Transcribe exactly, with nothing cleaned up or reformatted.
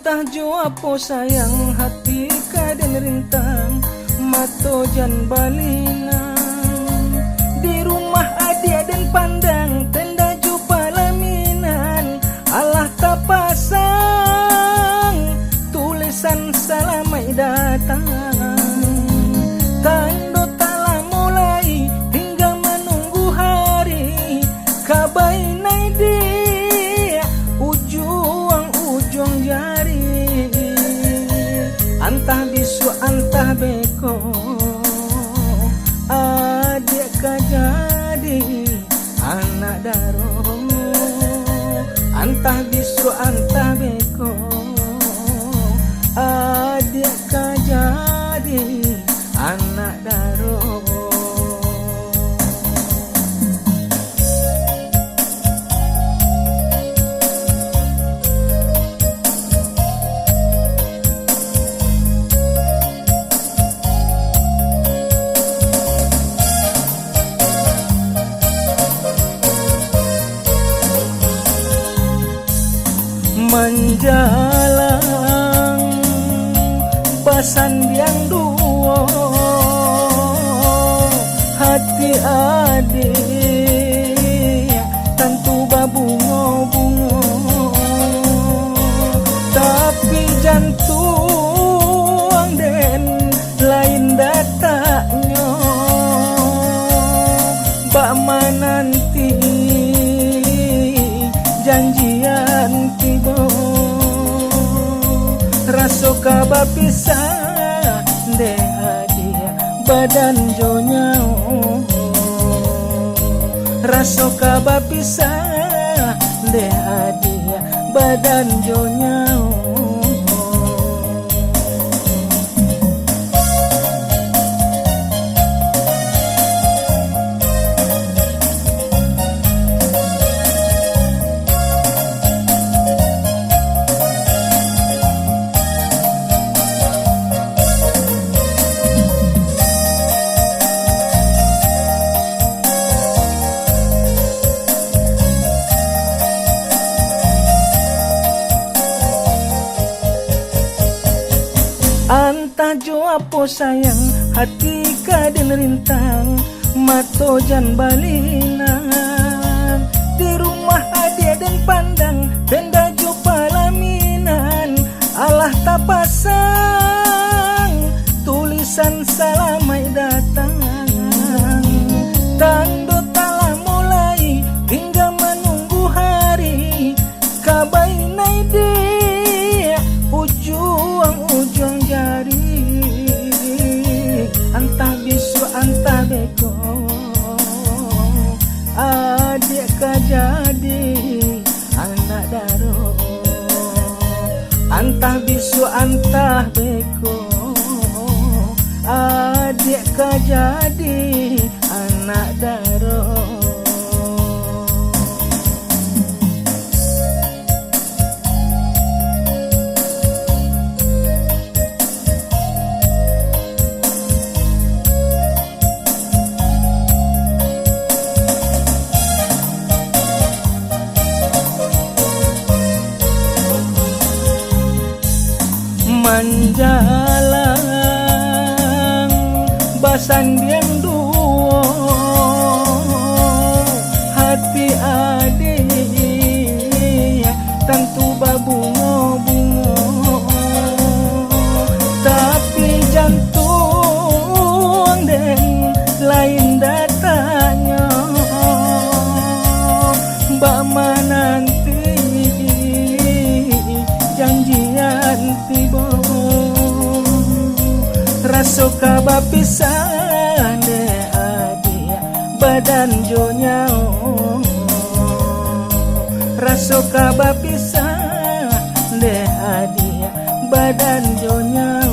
Antah jo apo sayang, hati ka den rintang, mato jan balinang. Di rumah adiak den pandang, tenda jo palaminan, alah tapasang tulisan salamaik datang. Tando tak lamo lai, tingga manunggu hari, ka bainai di ujuang-ujuang jari. Antah bisuak, antah beko, adiak ka jadi anak daro. Antah bisuak, antah beko, adiak ka jadi anak daro. Manjalang basandiang duo, hati adiak tantu babungo-bungo. Tapi jantuang den lain dataknyo, bak mananti janjian tibo. Raso ka bapisah dek adiak badan jo nyawo. Raso ka bapisah dek adiak badan jo nyawo. Antah jo apo sayang, hati ka den rintang, mato jan balinang. Di rumah adiak den pandang, tenda jo palaminan, alah tapasang tulisan salamaik datang. Tando tak lamo lai, tingga manunggu hari, ka bainai di ujuang-ujuang jari. Antah bisuak, antah beko, adiak ka jadi anak daro. Antah bisuak, antah beko, adiak ka jadi anak daro. Manjalang basandiang duo, hati adiak tantu babungo-bungo. Tapi jantuang den lain dataknyo, bak mananti janjian tibo. Raso ka bapisah dek adiak badan jo nyawo. Raso ka bapisah dek adiak badan jo nyawo.